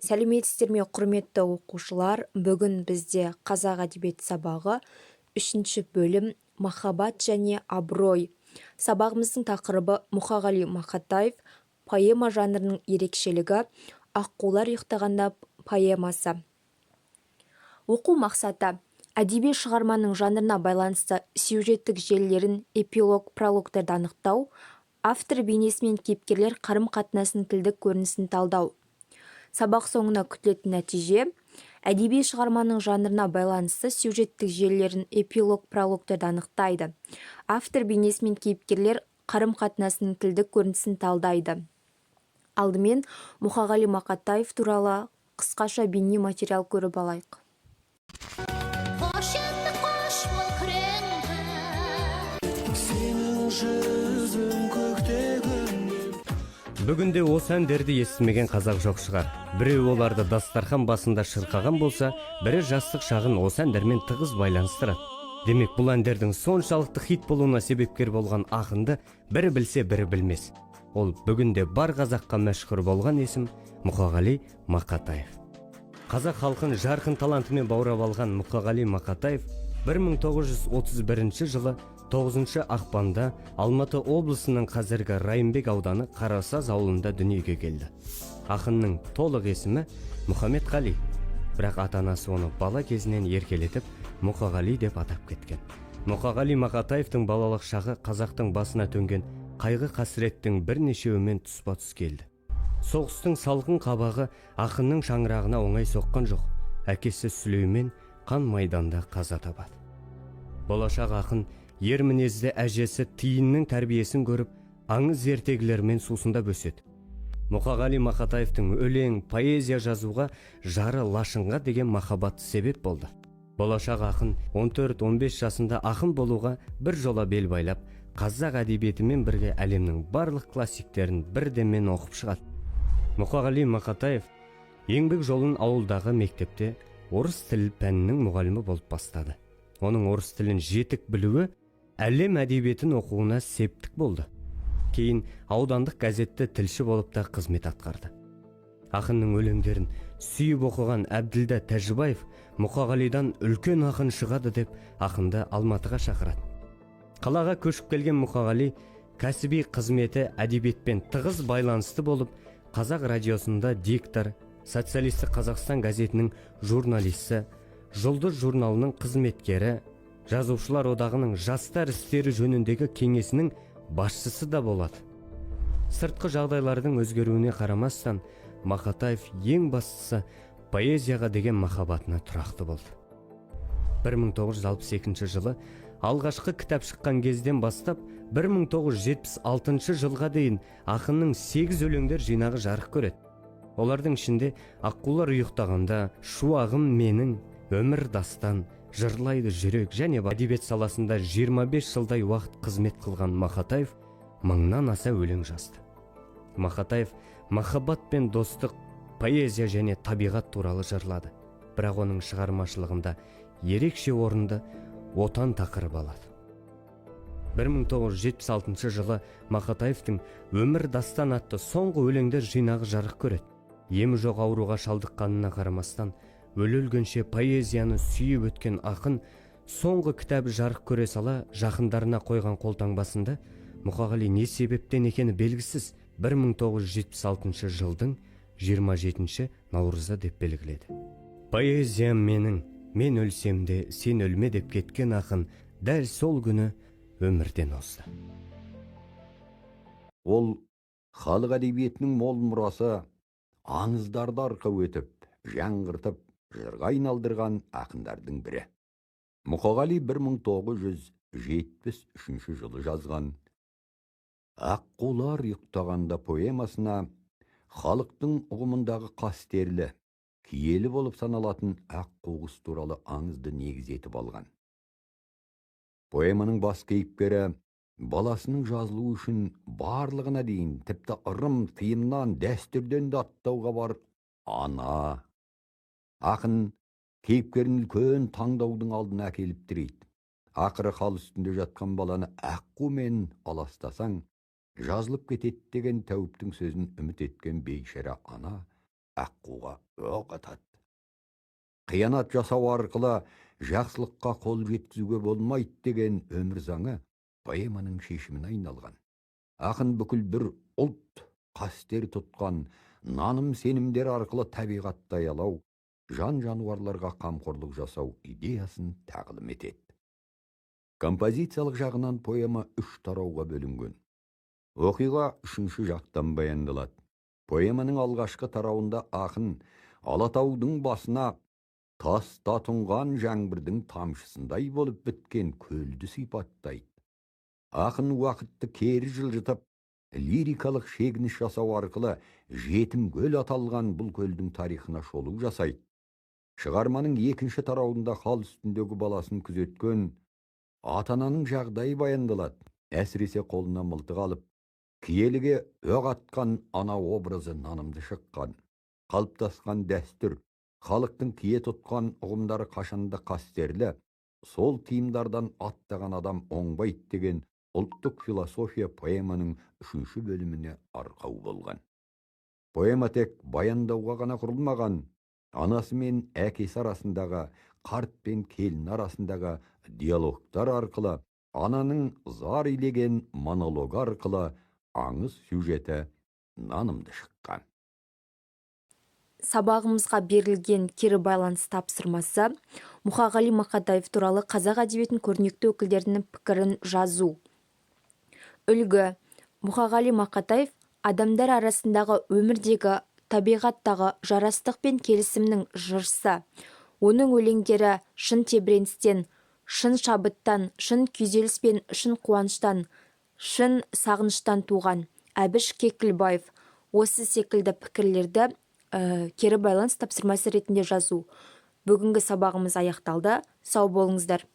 Сәлеметсіздер ме, құрметті оқушылар! Бүгін бізде қазақ әдебиеті сабағы, үшінші бөлім, «Махаббат және абырой». Сабағымыздың тақырыбы: Мұқағали Мақатаев поэма жанрының ерекшелігі, «Аққулар ұйықтағанда» поэмасы. Оқу мақсаты: әдеби шығарманың жанрына байланысты сюжеттік желілерін, эпилог, прологтарды анықтау, автор бейнесі мен кейіпкерлер қарым-қатынасының тілдік көрінісін талдау. Сабақ соңына күтілетін нәтиже: әдеби шығарманың жанрына байланысты сюжеттік желілерін, эпилог, прологтарды анықтайды, автор бейнесі мен кейіпкерлер қарым-қатынасының тілдік көрінісін талдайды. Алдымен Мұқағали Мақатаев туралы қысқаша бейне материал көріп алайық. Қош етті, қош бол, күрең. Сенің жүзің көкте күннен. Бүгінде осы әндерді естімеген қазақ жоқ шығар. Біреу оларды дастархан басында шырқаған болса, бірі жастық шағын осы әндермен тығыз байланыстырады. Демек, бұл әндердің соншалықты хит болуына себепкер болған ақынды бірі білсе, бірі білмес. Ол бүгінде бар қазаққа мәшһүр болған есім — Мұқағали Мақатаев. Қазақ халқын жарқын талантымен баурап алған Мұқағали Мақатаев 1931 жылы 9 ақпанда Алматы облысының қазіргі Райымбек ауданы Қарасаз ауылында дүниеге келді. Ақынның толық есімі Мұхаммед Қали, бірақ ата анасы оны бала кезінен еркелетіп, Мұқағали деп атап кеткен. Мұқағали Мақатаевтың балалық шағы қазақтың басына төнген қайғы қасіреттің бірнешеуімен тұспа тұс келді. Соғыстың салқын қабағы ақынның шаңырағына оңай соққан жоқ. Әкесі Сүлеймен қан майданда қаза табады. Болашақ ақын ер мінезді әжесі Тиынның тәрбиесін көріп, аңыз ертегілермен сусындап өседі. Мұқағали Мақатаевтың өлең, поэзия жазуға жары Лашынға деген махаббаты себеп болды. Болашақ ақын 14-15 жасында ақын болуға бір жола бел байлап, қазақ әдебиетімен бірге әлемнің барлық классиктерін бір деммен оқып шығады. Мұқағали Мақатаев еңбек жолын ауылдағы мектепте орыс тіл пәнінің мұғалімі болып бастады. Оның орыс тілін жетік білуі әлем әдебиетін оқуына септік болды. Кейін аудандық газетте тілші болып та қызмет атқарды. Ақынның өлеңдерін сүйіп оқыған Әбділда Тәжібаев «Мұқағалидан үлкен ақын шығады» деп ақынды Алматыға шақырады. Қалаға көшіп келген Мұқағали кәсіби қызметі әдебиетпен тығыз байланысты болып, Қазақ радиосында диктор, «Социалистік Қазақстан» газетінің журналисі, «Жұлдыз» журналының қызметкері, Жазушылар одағының жастар істері жөніндегі кеңесінің басшысы да болады. Сыртқы жағдайлардың өзгеруіне қарамастан, Мақатаев ең бастысы поэзияға деген махаббатына тұрақты болды. 1962 жылы алғашқы кітап шыққан кезден бастап 1976 жылға дейін ақынның 8 өлеңдер жинағы жарық көреді. Олардың ішінде «Аққулар ұйықтағанда», «Шуағым менің», «Өмір дастан», «Жырлайды жүрек» және әдебиет саласында 25 жылдай уақыт қызмет қылған Мақатаев мыңнан аса өлең жазды. Мақатаев махаббат пен достық, поэзия және табиғат туралы жырлады, бірақ оның шығармашылығында ерекше орынды отан тақырыбы алады. 1976 жылы Мақатаевтың «Өмір дастан» атты соңғы өлеңдер жинағы жарық көреді. Емі жоқ ауруға шалдыққанына қарамастан, өле өлгенше поэзияны сүйіп өткен ақын соңғы кітабы жарық көре сала жақындарына қойған қолтаңбасында Мұқағали не себептен екені белгісіз 1976 жылдың 27 наурызы деп белгіледі. «Поэзиям менің, мен өлсем де, сен өлме» деп кеткен ақын дәл сол күні өмірден озды. Ол халық әдебиетінің мол мұрасы аңыздарды арқау етіп, жаңғыртып, жырға айналдырған ақындардың бірі. Мұқағали 1973 жылы жазған «Аққулар ұйықтағанда» поэмасына халықтың ұғымындағы қастерлі, киелі болып саналатын аққу құс туралы аңызды негіз етіп алған. Поэманың бас кейіпкері баласының жазылуы үшін барлығына дейін, тіпті ырым тыйымнан, дәстүрден де аттауға бар ана. Ақын кейіпкерін үлкен таңдаудың алдына әкеліп тірейді. Ақыры хал үстінде жатқан баланы аққумен аластасаң, жазылып кетеді деген тәуіптің сөзін үміт еткен бейшара ана Аққуға оқ атады. Қиянат жасау арқылы жақсылыққа қол жеткізуге болмайды деген өмір заңы поэманың шешіміне айналған. Ақын бүкіл бір ұлт қастер тұтқан наным сенімдер арқылы табиғатты аялау, жан жануарларға қамқорлық жасау идеясын тағылым етеді. Композициялық жағынан поэма үш тарауға бөлінген. Оқиға үшінші жақтан баяндалады. Поэманың алғашқы тарауында ақын Алатаудың басына таста тұнған жаңбырдың тамшысындай болып біткен көлді сипаттайды. Ақын уақытты кері жылжытып, лирикалық шегініс жасау арқылы жетім көл аталған бұл көлдің тарихына шолу жасайды. Шығарманың екінші тарауында хал үстіндегі баласын күзеткен ата-ананың жағдайы баяндалады. Әсіресе қолына мылтық алып, киеліге оқ атқан ана образы нанымды шыққан. Қалыптасқан дәстүр, халықтың кие тұтқан ұғымдары қашанда қастерлі, сол тыйымдардан аттаған адам оңбайды деген ұлттық философия поэманың үшінші бөліміне арқау болған. Поэма тек баяндауға ғана құрылмаған, анасы мен әкесі арасындағы, қарт пен келін арасындағы диалогтар арқылы, ананың зар илеген монологы арқылы аңыз сюжеті нанымды шыққан. Сабағымызға берілген кері байланыс тапсырмасы: Мұқағали Мақатаев туралы қазақ әдебиетінің көрнекті өкілдерінің пікірін жазу. Үлгі: Мұқағали Мақатаев адамдар арасындағы, өмірдегі, табиғаттағы жарастық пен келісімнің жыршысы. Оның өлеңдері шын тебіреністен, шын шабыттан, шын күйзеліс пен шын қуаныштан, шын сағыныштан туған. Әбіш Кекілбаев. Осы секілді пікірлерді кері байланыс тапсырмасы ретінде жазу. Бүгінгі сабағымыз аяқталды. Сау болыңыздар.